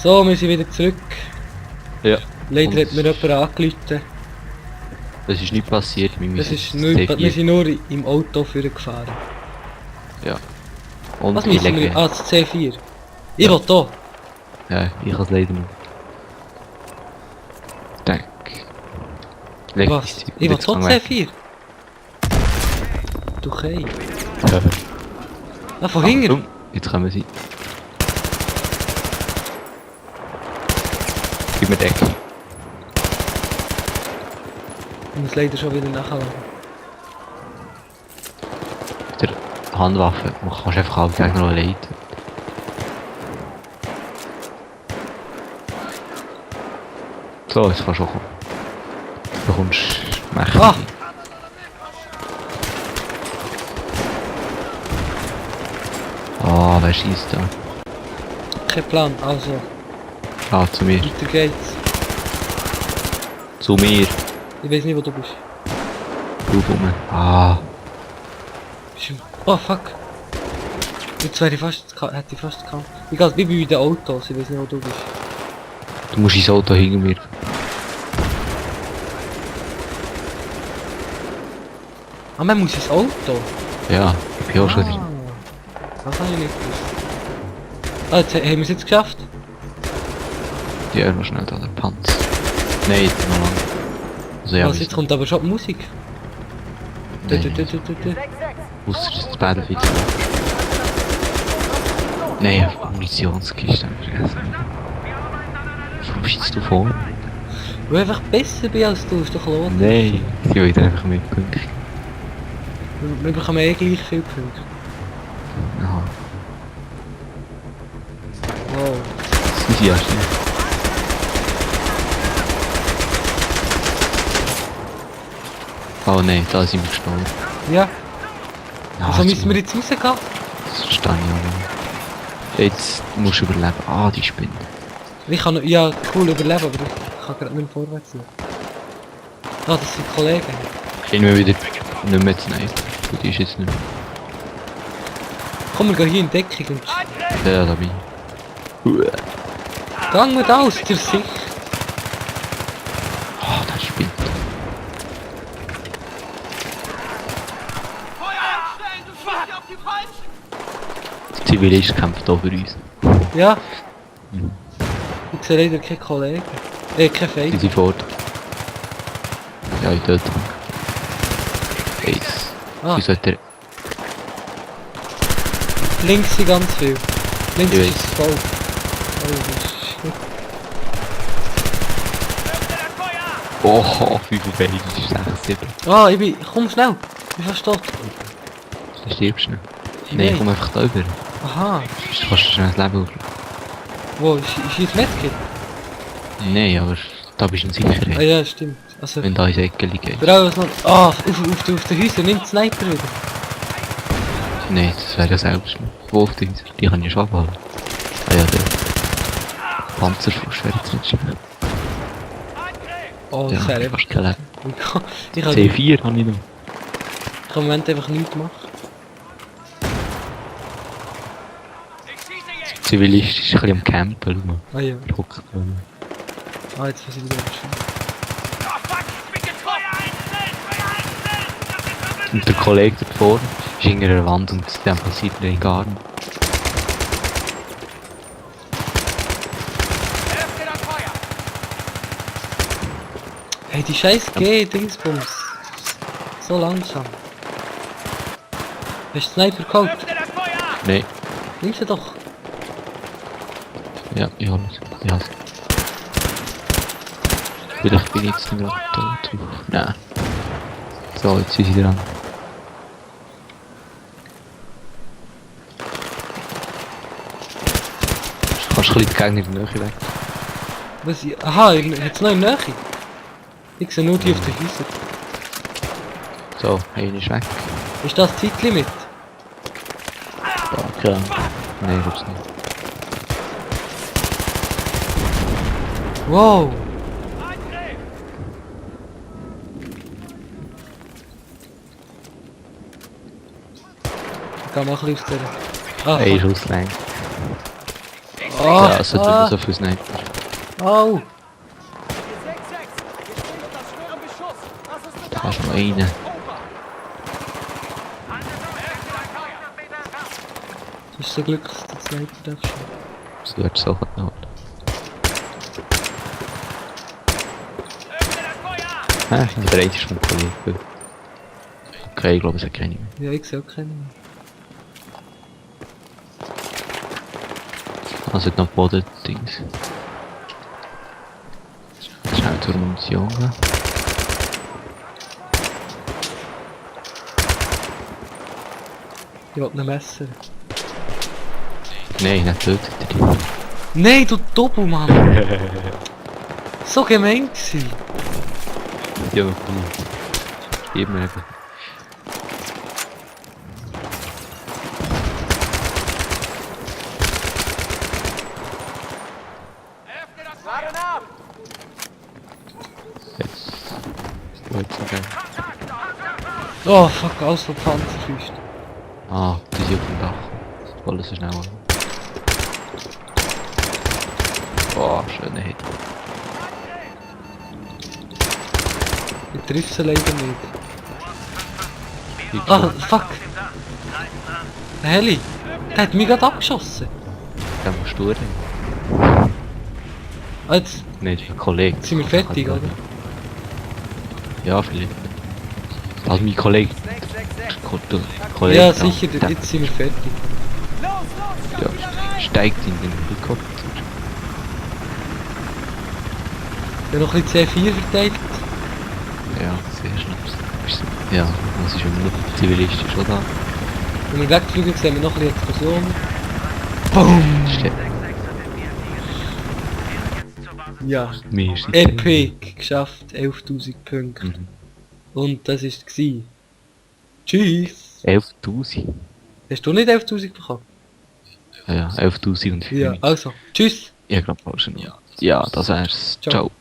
So, wir sind wieder zurück. Ja. Leider Und hat mir jemand angerufen. das ist nicht passiert, Wir sind nur im Auto vorgefahren. Ja. Und Was ich müssen wir? lege... Ah, das C4. Ich Ja. will hier. Ja, ich kann es leider nicht. Dank. Leg Was? die Zeit Ich will jetzt hier fang weg. C4. Du Kei. Ja. Ah, von hinten. Achtung, jetzt kommen sie. Gib mir Deckung. Ich muss leider schon wieder nachladen. Der Handwaffe, man kann einfach alle Gegner noch leiten. So, jetzt kannst du auch kommen. Du kommst mächtig. Ah! Ah, wer schießt da? Kein Plan, also, Ah, zu mir. weiter geht's. Zu mir. Ich weiß nicht, wo du bist. Drauf rum. Ah. Bist du... Oh, fuck. Jetzt wäre ich fast... hätte ich fast gehabt. Ich gehe wie bei den Autos, ich weiß nicht, wo du bist. Du musst ins Auto hinter mir. Ah, man muss ins Auto. Ja, ich bin auch schon drin. Das habe ich nicht gewusst. Ah, jetzt, haben wir es jetzt geschafft? Ja, noch schnell da, der Panzer. Nein, noch lang. Also ja, Also, jetzt kommt aber schon die Musik. nein, ausser das Battlefield. Nein, Munitionskiste hab ich vergessen. Warum schießt du vor? Weil ich einfach besser bin als du, ist doch los. Nein, ich will wieder einfach mehr Punkte. Wir bekommen eh gleich viele Punkte. Aha, Wow. das ist ja schnell. Oh nein, da sind wir gestorben. Ja, Ja, also müssen wir jetzt rausgehen? Das verstehe ich auch nicht. Jetzt musst du überleben. Ah, die Spinne. Ich kann noch, ja, cool überleben, aber ich kann gerade nicht mehr vorwärts gehen. Ah, das sind Kollegen. Ich will wieder nicht mehr zu nehmen. Die ist jetzt nicht mehr. Komm, wir gehen hier in Deckung und... Ja, da bin ich. Gang mit aus, zur Sicht. Ah, das spinnt. Der Zivilist kämpft hier für uns. Ja. Ich sehe leider keine Kollegen. Kein Die Feind. sind fort. Ja, ich töte. Eins. Ah, Wie sollte er... links sind ganz viel. Links Ich ist weiß. es voll. Oh, das ist... Oh, 5 auf 1, das ist 6, 7. Ah, ich bin... Komm schnell. Ich bin fast tot. Dann stirbst du nicht. Ich Nein, weiß. komm einfach da über. Aha. Du kannst schnell das Leben aufladen. Wo? Ist hier das Medkit? Nein, aber da bist du in Ah Sicherheit. ja, stimmt. Also... Wenn da ins Eckeli geht. Der alles noch... Ah, auf den Häusern nimmt Sniper wieder. Nein, das wäre ja selbst. Wo auf die Häuser? Die kann ich schon abhalten. Ah ja, der Panzerfuß wäre jetzt nicht schlimm. Oh, Ja, das wäre ich einfach... fast kein Leben. Ich kann C4 habe ich noch. im Moment einfach nichts machen. Zivilist ist ein bisschen am Campen, schau mal. Ah ja. Hockt da. Ah, jetzt muss ich wieder abschießen. Und der Kollege dort vorne ist hinter einer Wand und dann passiert er gar nicht. Hey, die scheiß Dingsbums. So langsam. Hast du Sniper geholt? Nein, Nimm sie doch. ja, ich habe es. Ich habe es. Vielleicht bin ich jetzt nicht gerade tot. Nein. So, jetzt sind sie dran. Du kannst ein bisschen die Gegner in der Nähe weg. Was? Aha, jetzt noch in der Nähe. Ich sehe nur die auf den Häusern. So, einer ist weg. Ist das Zeitlimit? Danke. Nein, ich glaub's nicht. Wow. Ich geh mal ein bisschen auf der... Ah, Ein Schuss lang. Ah, Ja, es hat immer so viel Sniper. Au! Da ist noch einer. Das ist so Glück, dass du das nicht darfst. Das wird sofort noch. Hä? Der eine ist vom Kollegen. Okay, ich glaube, es hat keine mehr. Ja, ich sehe auch keinen. Also noch Bodendings. Schnell zur Munition gehen. Ich will ein Messer. Nein, nicht tötet er. Nein, du Doppelmann! So gemein gewesen. Ja, komm. Gib mir eben. Jetzt. Jetzt okay. Oh fuck, alles von Panzerfüßen. Ah, die sind auf dem Dach. Voll so schnell an. Oh, schöner Hit. Ich treffe sie leider nicht. Ah, fuck! Der Heli! Der hat mich gerade abgeschossen! Der musst du rein. Ah, jetzt Nicht der Kollege. sind wir fertig, oder? Ja, vielleicht. Also mein Kollege. Der Kollege Ja, da, sicher, der- jetzt sind wir fertig. Ja, steigt in den Helikopter. Ja, noch ein bisschen C4 verteidigt. Ja, sehr schlimm. Ja, das ist immer noch zivilistisch, oder? Wenn wir wegfliegen, sehen wir noch ein bisschen Explosion. Boom! Ste Ja. Mir ist Epic! Geschafft, 11.000 Punkte. Mhm. Und das war's gsi. Tschüss! 11.000. Hast du nicht 11.000 bekommen? Ja, 11.000 und 4. Ja, also, tschüss! Ich glaube auch schon. Ja, das wär's. Ciao. Ciao.